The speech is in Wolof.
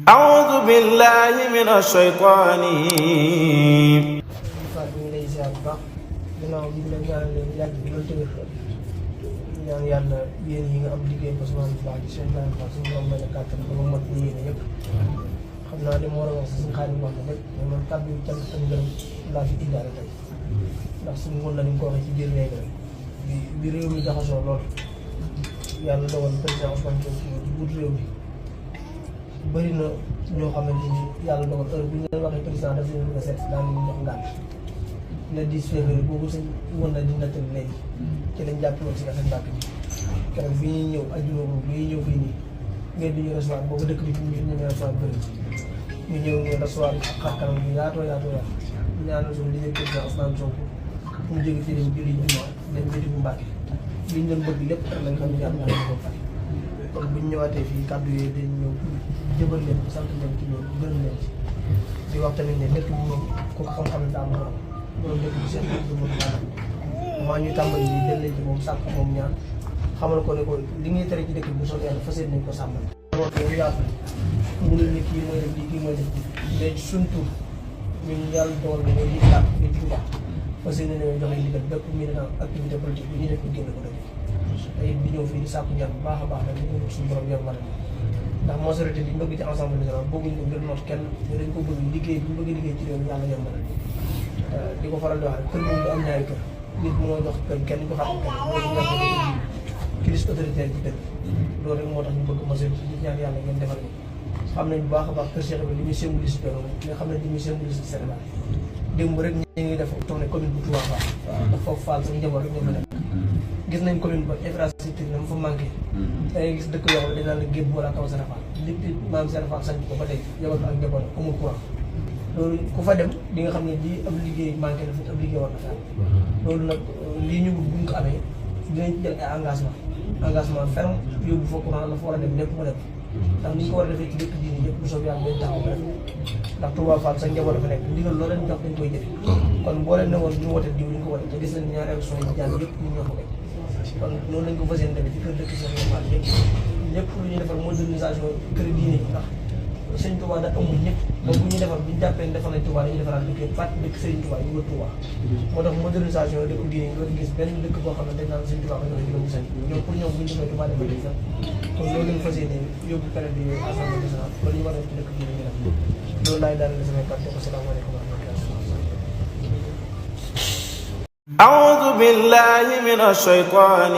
أعوذ بالله من الشيطان Fatou ñu ngi lay ziar bu baax ginnaaw bi ñu la ñaanalee yàgg bi loolu tamit ñaan yàlla yéen yi nga am liggéey ba souvent bu baax di seen naan baax suñu borom may la kàttan ba mu mot ni yéene yëpp xam naa li ma war a wax si suñu xaalis wax na rek mais man kàddu yi cant ak ngërëm laa fi indaale tey ndax suñu mën na ni mu ko waxee ci biir léegi rek bi réew mi jaxasoo lool yàlla dogal président Ousmane Sonko di wut réew mi bëri na ñoo xamante ni yàlla dogal heure bu ñu leen waxee président daf leen bëgg a seet daan nañu jox ngànt le 10 février boobu sëñ mën na di nattali léegi ci lañ jàpp woon si affaire mbàkk bi keroog bi ñuy ñëw ajjuma boobu bi ñuy ñëw fii nii ngeen di ñu recevoir boobu dëkk bi ñu recevoir bëri ñu ñëw ñu recevoir ak xar kanam bi yaatoo ñaanal suñu liggéey président Ousmane Sonko mu jóge fii dem julli jumaa dem bi bu Mbàkke li ñu doon bëgg lépp rek lañ xam ne yàlla na ko fay kon bu ñu ñëwaatee fii kàddu yooyu dañ ñëw jëbal leen sant leen ci loolu gërëm leen ci di wax tamit ne dëkk bi moom ku ko xam-xam ne daa moom borom dëkk bi seen du moom daal maa ñu tàmbali bi del leen ci moom sàkk moom ñaan xamal ko ne ko li ngay tere ci dëkk bi bu soobee yàlla fas yéene nañ ko sàmmal loolu yaatu mënul ni kii mooy def lii kii mooy def léegi suñ tur ñun yàlla dogal na ñoo di tàkk di Touba fas yéene nañoo joxe ndigal bépp militant activité politique bi ñu def ko génn ko dëkk te it di ñëw fii di sàkku ñaan bu baax a baax nag ñu ko suñu borom yor ma ndax majorité bi ñu bëgg ci ensemble national bëgguñ ko ngir noot kenn mais dañ ko bëgg liggéey bi ñu bëgg liggéey ci réew mi yàlla yombal di ko faral di wax rek kër moom du am ñaari kër nit mënoo jox kër kenn du xaar kenn loolu ñàkk crise autoritaire ci kër loolu rek moo tax ñu bëgg majorité di ñaan yàlla ngeen defal ko xam nañ bu baax a baax kër Cheikh bi li muy symbolise ci mais xam nañ li muy symbolise ci Sénégal démb rek ñu ngi def tournée commune bu Touba Fall ndax foofu Fall sax njaboot rek ñoo fa nekk gis nañ commune ba infrastructure na mu fa manqué da ngay gis dëkk yoo xam ne dañ naan la géej wala kaw Serapal depuis maam Serapal sañ ko ba léegi yabal fa ak njaboot amul courant loolu ku fa dem di nga xam ne lii ab liggéey manqué na fi ab liggéey war na fa loolu nag lii ñu buñ ko amee dinañ jël ay engagement ferme yóbbu fa courant la fa war a dem lépp mu dem ndax ni ñu ko war a defee ci dëkk diine yëpp bu soobee yàlla dañ taxaw ba def ndax Touba Fall sax njaboot dafa nekk ndigal loolu leen jox dañ koy jëfe kon boo leen ne woon ñu wote diw ñu ko wote te gis nañ ñaari élection yi jàll yëpp ñu ñoo ko def kon noonu lañ ko fas yéene demee ci kër dëkk Cheikh Fall yëpp lépp lu ñuy defar modernisation kër diine yi ndax Sëriñ Touba da amul ñëpp ba bu ñu defar bu ñu jàppee defar nañ Touba dañuy defaraat dëkk yëpp fàtte dëkk Sëriñ Touba yi wër Touba moo tax modernisation dëkk diine yi nga gis benn dëkk boo xam ne dañ naan Sëriñ Touba ko joxe juróomi sañ ñoom pour ñoom bu ñu defee Touba defar sax kon loolu lañ fas yéene yóbbu période bi assemblée nationale loolu ñu war a def ci dëkk diine yi def loolu laay daal di samay kàddu ko salaamaaleykum wa rahmatulah أعوذ بالله من الشيطان